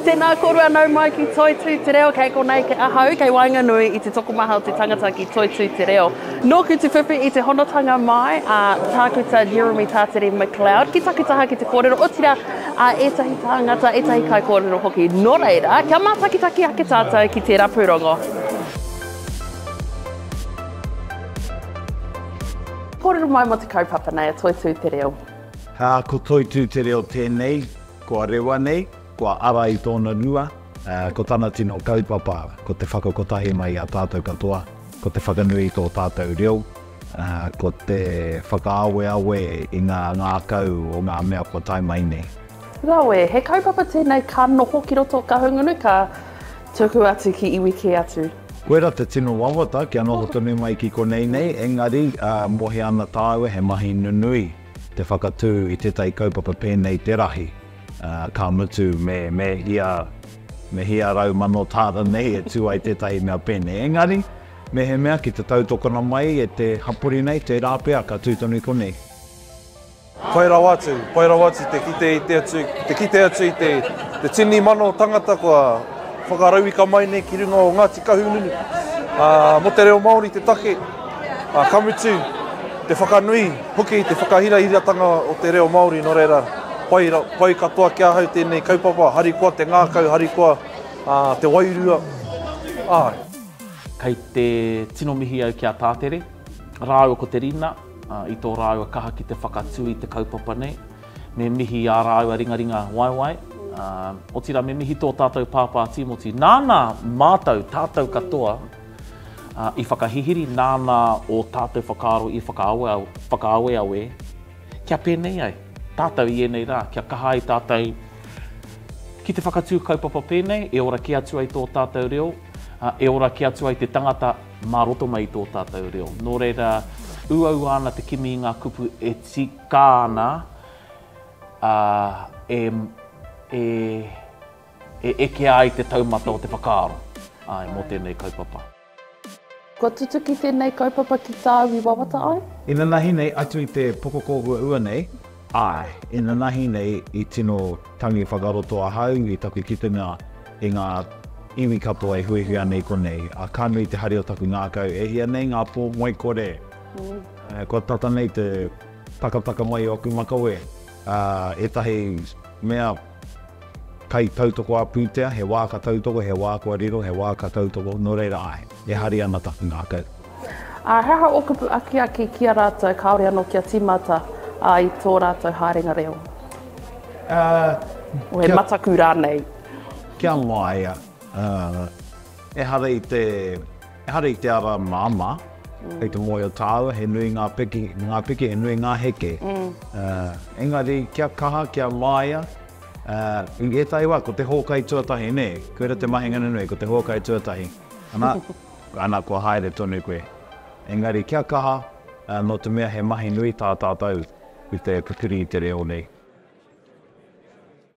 Tēnā kōrua nau mai ki Toitū Te Reo, kei konei ke ahau, kei waenganui i te tokomaha o te tangata ki Toitū Te Reo. Nōku te whiwhi i te honotanga mai a Tākuta Jeremy Tātere McLeod ki taku taha ki te kōrero, otirā a ētahi tāngata, ētahi kaikōrero hoki. Nō reira, kia mātakitaki ake tātou ki tērā pūrongo. Kōrero mai mō te kaupapa nei a Toitū Te Reo. Ā, ko Toitū Te Reo tēnei, kua rewa nei, kua ara i tōna rua, ā, ko tana tino kaupapa, ko te whakakotahi mai i a tātou katoa, ko te whakanui i tō tātou reo, ā, ko te whakaaweawe i ngā ngākau o ngā mea kua tae mai nei. Rawe, he kaupapa tēnei ka noho ki roto o Kahungunu, ka tuku atu ki iwi kē atu. Koira te tino wawata kia noho tonu mai ki konei nei, engari, ā, mohi ana tāua he mahi nunui te whakatū i tētahi kaupapa pēnei te rahi. Ka mutu me, me hia, me hia raumano tāra nei e tū ai tētahi mea pēnei. Engari, mehemea ki te tautokona mai e te hapori nei, tērā pea ka tū tonu i konei. Pai rawa atu, pai rawa atu te kite i te atu, te kite atu i te, te tini mano tangata kua whakarauika mai nei ki runga o Ngāti Kahungunu. Ā, mō te reo Māori te take, ā, ka mutu, te whakanui hoki i te whakahirahiratanga o te reo Māori, nō reira, pai, pai katoa ki ahau tēnei kaupapa, harikoa te ngākau, harikoa ā, te wairua, āe. Kei te tino mihi au ki a Tātere rāua ko Te Rina i tō rāua kaha ki te whakatū i te kaupapa nei. Me mihi i ā rāua ringaringa waewae, otirā me mihi tō tātou pāpā Tīmoti. Nāna mātou, tātou katoa, i whakahihiri, nāna ō tātou whakaaro i whakaaweawe kia pēnei ai tātou i ēnei rā, kia kaha ai tātou ki te whakatū kaupapa pēnei, e ora kē atu ai tō tātou reo, e ora kē atu ai te tangata mā roto mai i tō tātou reo. Nō reira, uaua ana te kimi i ngā kupu e tika ana, ā, e, e, e ekea ai te taumata o te whakaaro, āe, mō tēnei kaupapa. Kua tutuki tēnei kaupapa ki tāu i wawata ai? Inanahi nei, atu i te pokokōhuahua nei, āe, inanahi nei i tino tangi whakaroto ahau i taku kitenga i ngā iwi katoa e huihui ana i konei, ā, ka nui te hari o taku ngākau, e hia nei ngā pō moe kore, kua tata nei te takataka mai o aku makawe, ā, ētahi mea kai tautoko ā-pūtea, he wā ka tautoko, he wā kua riro, he wā ka tautoko, nō reira āe, e hari ana taku ngākau. Ā, he aha ō kupu akiaki ki a rātou kāore anō kia tīmata i tō rātou haerenga reo? Ā, He mataku rānei? Kia māia, ā, ehara i te, ehara i te ara māmā, kei te mōhio tāua, he nui ngā piki, ngā piki, he nui ngā heke. Ā, engari kia kaha, kia māia, ā, i ētahi wā, ko te hōkai tuatahi, nē, koira te mahinga nunui, ko te hōkai tuatahi. Ana, ana kua haere tonu koe. Engari kia kaha, ā, nō te mea he mahi nui tā tātou i te pupuri i te reo nei.